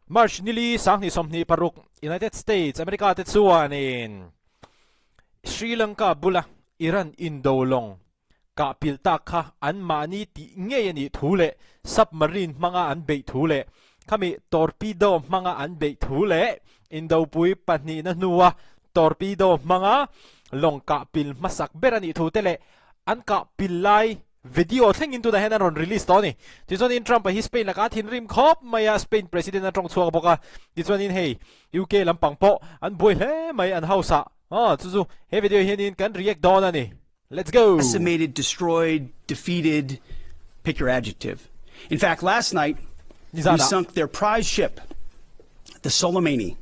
March nili 2026 United States America te chuanin Sri Lanka bula Iran indo lawng kah pil tak kha an mahni tih ngei a nih thu leh submarine hmanga an beih thu leh khami torpedo hmanga an beih thu leh indopui pahnihna hnua torpedo hmanga lawng kah pil hmasak ber a nih thu te leh an kah pil lai video thlengin tunah hian an rawn release tawh a ni. Tichuanin Trump-a hi Spain lakah a thinrim khawp mai a, Spain president a tawng chhuak bawk a. Tichuanin hei UK lampang pawh an buai hle mai an house ah. Aw chu chu he video hianin kan react dawn a ni. Let's go! Decimated, destroyed, defeated, pick your adjective. In fact, last night we sunk their prize ship, the Soleimani.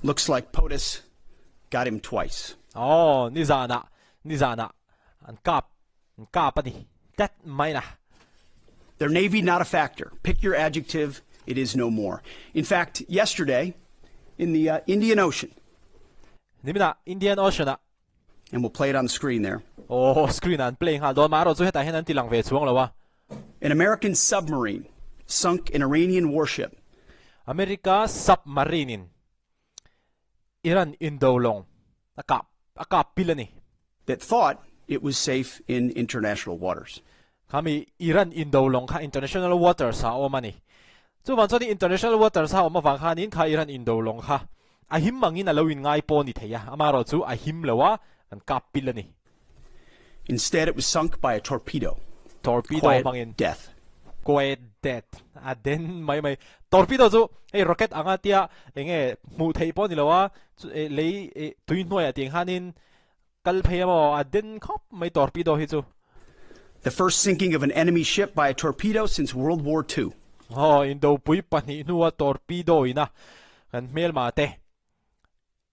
Looks like POTUS got him twice. Aw, nizanah, nizanah an kap, an kap a ni tlat mai na. Their navy not a factor. Pick your adjective, it is no more. In fact, yesterday in the uh, Indian Ocean. Nimina Indian Ocean ah And we'll play it on the screen there. Oh, screen an play nghal dawn marawh chu hetah hian an ti lang ve chuang lo a. An American submarine sunk an Iranian warship. America submarine in Iran indo lawng a kap a kap pil a ni. That thought it was safe in international waters. Khami Iran indo lawng kha international waters ah a awm a ni. Chuvang chuan international waters a awm avang khanin kha Iran indo lawng kha a him angin a lo inngai pawh a ni thei a, amaherawh chu a him lo a, an kap pil a ni. Instead it was sunk by a torpedo. Torpedo Quiet hmangin. death. Quiet death. A den mai mai. Torpedo chu hei rocket anga tia enge hmuh theih pawh a ni lo a, lei tui hnuaiah tiang khanin kal phei emaw a den khawp mai torpedo hi chu. The first sinking of an enemy ship by a torpedo since World War II. Aw, indopui pahnih hnua torpedo ina kan hmelma te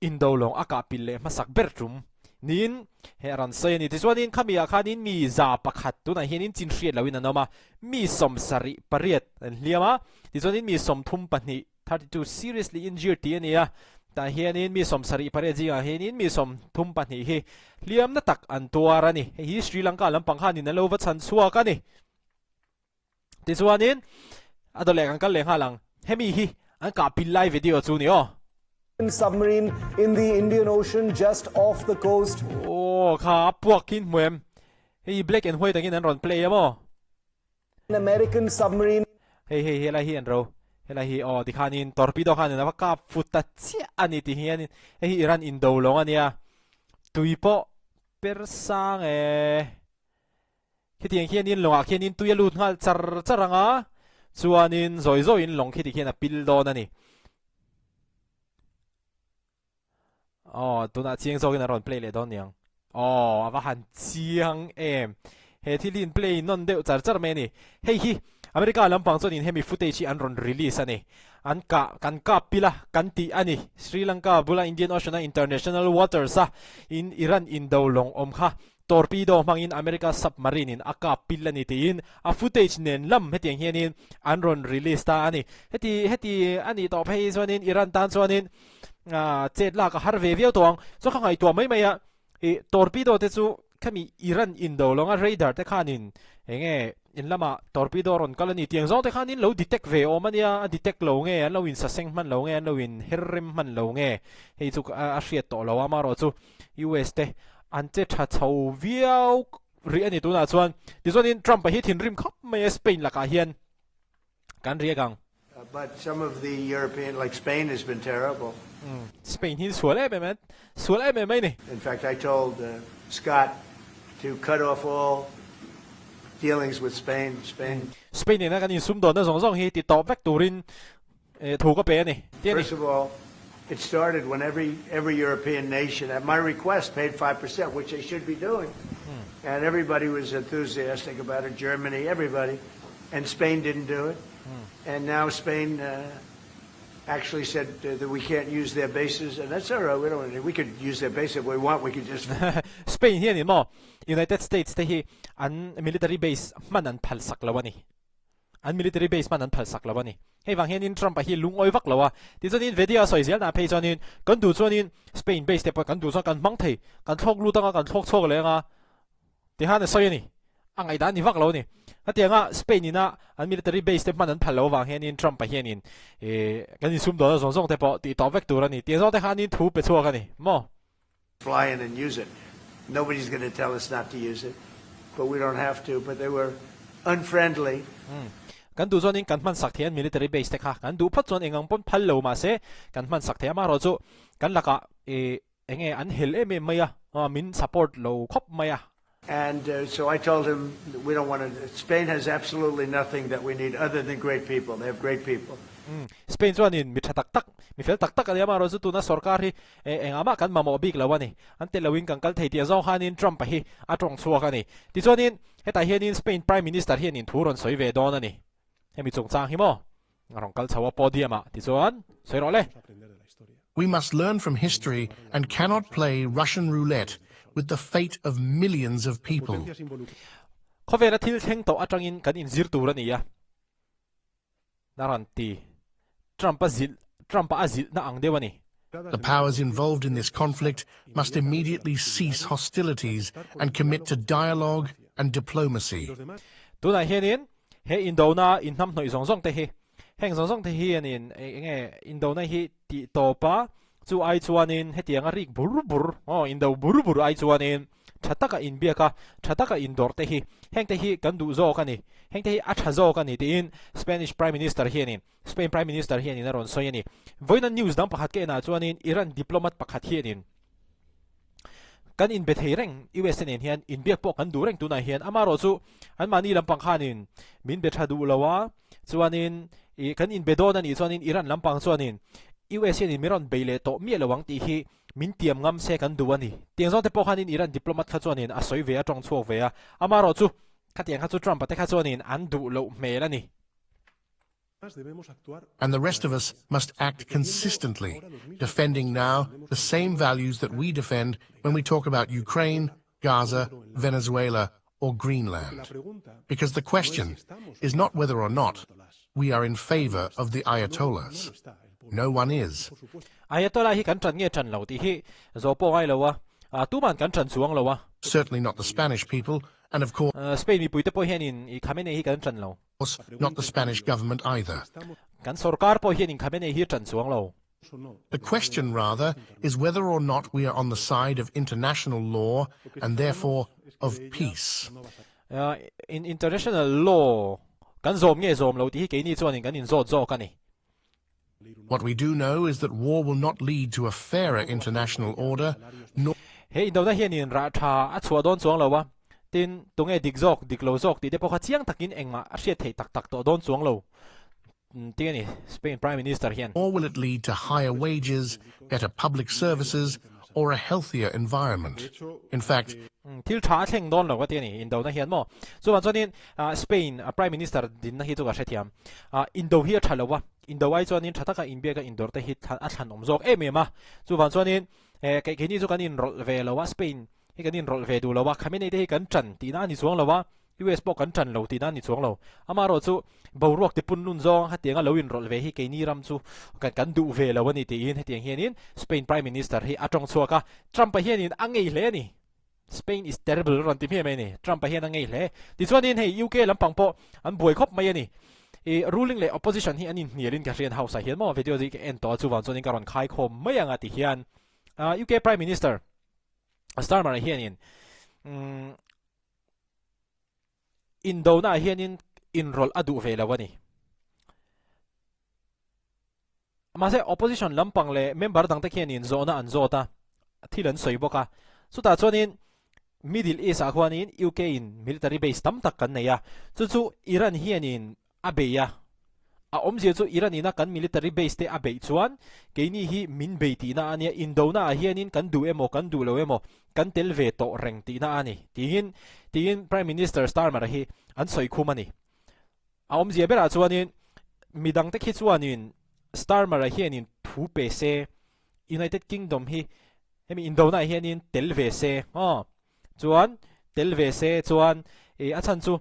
indo lawng a kah pil leh hmasak ber tum niin he a rawn sawi a ni. Tichuanin khami ah khanin mi 101 tunah hianin chin hriat lohin an awm a, mi 78 an hliam a, tichuanin mi 32 32 seriously injured tih a ni a, tah hianin mi 78 zingah hianin mi 32 hi hliamna tak an tuar a ni. Hei hi Sri Lanka lampang khanin an lo va chhan chhuak a ni. Tichuanin a dawt leh kan kal leh nghal ang. Hemi hi an kah pil lai video chu ni aw. Submarine in the Indian Ocean just off the coast. Aw kha a puak khi in hmu em? Hei black and white angin an rawn play a maw? An American submarine. Hei hei helai hi an ro. Helai hi aw tikhanin torpedo khanin a va kap fut ta chiah a ni ti hianin hei hi Iran indo lawng a nia. Tui pawh per sang e. Khitiang khianin lawngah khianin tui a lut nghal char char ang a, chuanin zawi zawiin lawng khiti khian a pil dawn a ni. Aw, tunah chiang zawkin an rawn play leh dawn niang. Aw, a va han chiang em. He thil hi in play nawn deuh char char mai a ni. Hei hi America lampang chuanin hemi footage hi an rawn release a ni. An kah, kan kap pil a, kan tih a ni. Sri Lanka bula Indian Ocean a international waters a in Iran indo lawng awm kha Torpedo hmangin America submarine in a kap pil a ni tiin a footage nen lam hetiang hianin an rawn release ta a ni. Heti heti a nih tawh phei chuanin Iran tan chuanin chet lak a har ve viau tawh ang. Chuan ka ngaihtuah mai mai a, ih torpedo te chu khami Iran indo lawnga radar te khanin eng nge in lamah torpedo a rawn kal a ni tiang zawng te khanin lo detect ve awm a nia, a detect lo nge an lo insaseng hman lo nge an lo inher rem hman lo nge hei chu a hriat tawh lo a, amaherawhchu US te an che tha chho viau rih a ni tunah chuan. Tichuanin Trump-a hi thinrim khawp mai a Spain lakah hian kan riak ang. But some of the European like Spain has been terrible. Spain hi sual em em a, sual em em mai ni. In fact I told Scott to cut off all dealings with Spain. Spain. Spain nena kan insumdawnna zawng zawng hi ti tawp vek turin Thu ka pe a ni, ti a ni. First of all, it started when every every European nation at my request paid 5%, which they should be doing. And everybody was enthusiastic about it, Germany, everybody. And Spain didn't do it. And now Spain uh, actually said uh, that we can't use their bases, and that's all right. We don't. We could use their base if we want. We could just. Spain hian in maw United States te hi an military base hman an phal sak lo a ni. An military base hman an phalsak lo a ni. Hei vang hianin Trump-a hi lungawi vak lo a. Tichuanin video a sawi zel dan phei chuanin kan duh chuanin Spain base te pawh kan duh chuan kan hmang thei, kan thlawk lut anga kan thlawk chhuak leh anga ti khan a sawi a ni. A ngaihdan ni vak lo a ni. Hetianga Spain ina an military base te hman an phal lo avang hianin Trump-a hianin ih kan insumdawnna zawng zawng te pawh tih tawh vek tur a ni tih zawng te khanin thu pe chhuak a ni maw? Fly in and use it. Nobody's gonna tell us not to use it, but we don't have to, but they were unfriendly. Umm. Kan duh chuanin kan hman sak thei an military base te kha kan duh phawt chuan engang pawn phal lo mahse kan hman sak thei a, amaherawhchu kan lakah ih Enge an hel em em mai a, min support lo khawp mai a. And so I told him we don't want to, Spain has absolutely nothing that we need other than great people, they have great people. Umm, Spain chuanin mi tha tak tak, mi fel tak tak a nia amaherawhchu tuna sorkar hi engah mah kan mamawh bik lo a ni. An tel loin kan kal thei tih zawng khanin Trump-a hi a tawng chhuak a ni. Tichuanin hetah hianin Spain Prime Minister hianin thu rawn sawi ve dawn a ni. Hemi chungchang hi maw? A rawn kal chho a podium ah tichuan sawi rawh le. We must learn from history and cannot play Russian roulette with the fate of millions of people. Khawvela thil thleng tawh atangin kan inzir tur a ni a, a rawn ti. Trump-a zilh, Trump-a a zilhna ang deuh a ni. The powers involved in this conflict must immediately cease hostilities and commit to dialogue and diplomacy. Tunah hianin He indona inhnamhnawih zawng zawng te hi, heng zawng zawng te hianin eng nge indona hi tih tawp a, chu ai chuanin hetianga rik bur bur, aw indo bur bur ai chuanin tha taka inbiak a, tha taka indawrh te hi, heng te hi kan duh zawk a ni, heng te hi a tha zawk a ni tiin Spanish Prime Minister hianin, Spain Prime Minister hianin a rawn sawi a ni. Vawiina news dang pakhat ka enah chuanin Iran diplomat pakhat hianin, Kan inbe thei reng, USA nen hian inbiak pawh kan duh reng tunah hian. Amaherawhchu anmahni lampang khanin min be tha duh lo a, chuanin ih kan inbe dawn a nih chuanin Iran lampang chuanin USA nen min rawn bei leh tawh miah lo ang tih hi min tiam ngam se kan duh a ni. Tiang zawng te pawh khanin Iran diplomat kha chuanin a sawi ve a, tawng chhuak ve a. Amaherawhchu khatiang kha chu Trump-a te kha chuanin an duh loh hmel a ni. And the rest of us must act consistently, defending now the same values that we defend when we talk about Ukraine, Gaza, Venezuela, or Greenland. Because the question is not whether or not we are in favor of the Ayatollahs. No one is. Ayatollah hi kan ṭan nge ṭan lo tih hi zawh pawh ngai lo a, tuman kan ṭan chuang lo a. Certainly not the Spanish people, and of course. Spain mipuite pawh hianin i Khamenei hi kan ṭan lo. course, not the Spanish government either. Kan sorkar pawh hian in Khamenei hi ṭan chuang lo. The question, rather, is whether or not we are on the side of international law and therefore of peace. In international law kan zawm nge zawm lo tih hi keini chuanin kan inzawt zawk a ni. What we do know is that war will not lead to a fairer international order, nor. He indona hianin rah tha a chhuah dawn chuang lo a, tin, tunge dik zawk, dik lo zawk tih te pawh kha chiang takin engmah a hriat theih tak tak tawh dawn chuang lo tih a ni, Spain Prime Minister hian. Nor will it lead to higher wages, better public services or a healthier environment. In fact. Thil tha a thleng dawn lo ka ti a ni, indona hian maw? Chuvang chuanin Spain Prime Minister dinna hi chu ka hrethiam. Indo hi a tha lo a, indo ai chuanin tha taka inbiaka indawr te hi a thlan awm zawk em em a. Chuvang chuanin keini chu kan inrawlh ve lo a, Spain hi kan inrawlh ve duh lo a, Khamenei te hi kan tan tihna a ni chuang lo a, US pawh kan tan lo tihna a ni chuang lo. Amaherawh chu boruak ti pun lun zawng hetianga lo inrawlh ve hi keini ram chu kan duh ve lo a ni tiin hetiang hianin Spain Prime Minister hi a tawng chhuak a, Trump-a hianin a ngei hle a ni. Spain is terrible rawn ti hmiah mai a ni. Trump-a hian a ngei hle. Tichuanin hei UK lampang pawh an buai khawp mai a ni. I ruling leh opposition hi an inhnialin ka hriat house ah hian maw video hi ka en tawh a chuvang chuanin ka rawn khai khawm mai ang a ti hian UK Prime Minister Starmer-a hianin umm indona ah hianin inrawlh a duh ve lo a ni. Mahse opposition lampang leh member dangte khianin zawhna an zawt a, thil an sawi bawk a. Chutah chuanin Middle East ah khuanin UK in military base tam tak kan nei a, chu chu Iran hianin a bei a. A awmzia chu Iran ina kan military base te a beih chuan keini hi min bei tihna a nia, indona ah hianin kan duh emaw kan duh lo emaw kan tel ve tawh reng tihna a ni tiin tiin Prime Minister Starmer hi an sawi khum a ni. A awmzia berah chuanin midangte khi chuanin Starmer-a hianin thu pe se, United Kingdom hi hemi indona hianin tel ve se, aw chuan tel ve se chuan ih a chhan chu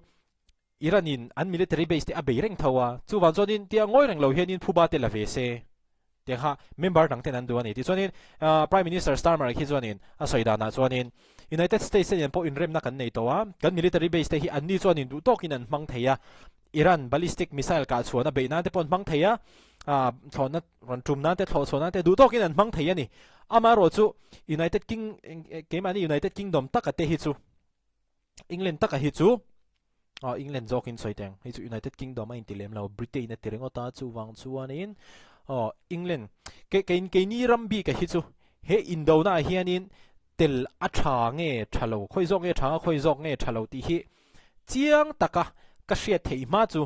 Iran-in an military base te a bei reng tho a, chuvang chuanin tia ngawi reng lo hianin phuba te la ve se. Tiang kha member dang ten an duh a ni. Tichuanin Prime Minister Starmer khi chuanin a sawi danah chuanin United States te nen pawh inremna kan nei tawh a, kan military base te hi anni chuanin duh tawkin an hmang thei a, Iran ballistic missile kah chhuahna beih nan te pawh an hmang thei a, thlawhna rawn tum nan te thlawh chhuah nan te duh tawkin an hmang thei a ni. Amaherawhchu United King keimahni United Kingdom taka te hi chu England taka hi chu ah England zawkin sawi teng hei chu United Kingdom a inti lem lo Britain a ti ringawt a chuvang chuanin aw England ke kei keini ram bik a hi chu he indona ah hianin tel a tha nge tha lo khawi zawk nge tha a khawi zawk nge tha lo tih hi chiang taka ka hriat theih hma chu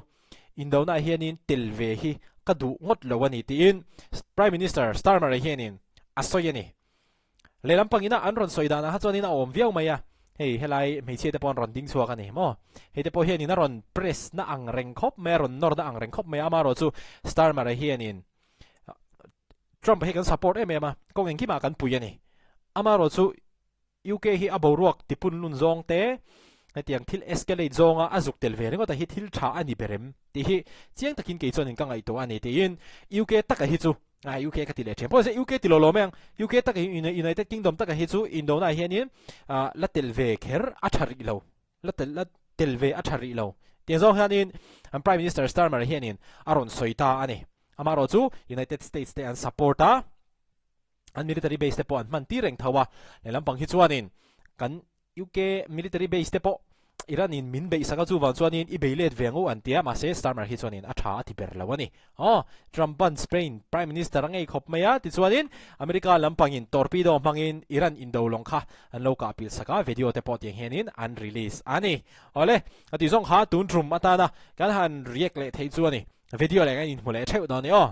indona ah hianin tel ve hi ka duh ngawt lo a ni tiin Prime Minister Starmer a hianin a sawi a ni. Lehlam pangina an rawn sawi danah kha chuanin a awm viau mai a, hei helai hmeichhia te pawh an rawn ding chhuak a ni maw? Hei te pawh hianin a rawn press na ang reng khawp mai a, rawn nawr na ang reng khawp mai a, amaherawh chu Starmer-a hianin Trump-a hi kan support em em a, kawng engkimah kan pui a ni. Amaherawh chu UK hi a boruak tipun lun zawng te, hetiang thil escalate zawnga a zuk tel ve ringawt a hi thil tha a ni ber em tih hi chiang takin kei chuanin ka ngaihtuah a ni tiin UK taka hi chu Ah UK ka ti leh ṭhian pawh se UK ti lo lo mai ang. UK taka hi United Kingdom taka hi chu indona ah hianin ah la tel ve kher a ṭha rih lo. La tel la tel ve a ṭha rih lo. Tiang zawng hianin an Prime Minister Starmer hianin a rawn sawi ta a ni. Amaherawh chu United States te an support a, an military base te pawh an hman tir reng tho a. Lehlam pang hi chuanin kan UK military base te pawh Iran in min beih sak a chuvang chuanin i bei let ve ang u an ti a, mahse Starmer hi chuanin a tha a ti ber lo a ni. Aw, Trump-a'n Spain Prime Minister a ngei khawp mai a, tichuanin America lampangin torpedo hmangin Iran indo lawng kha an lo kah pil sak a, video te pawh tiang hianin an release a ni. Awle, a tih zawng kha tun tum atana kan han react leh theih chu a ni. Video leh kan inhmu leh theuh dawn a ni aw.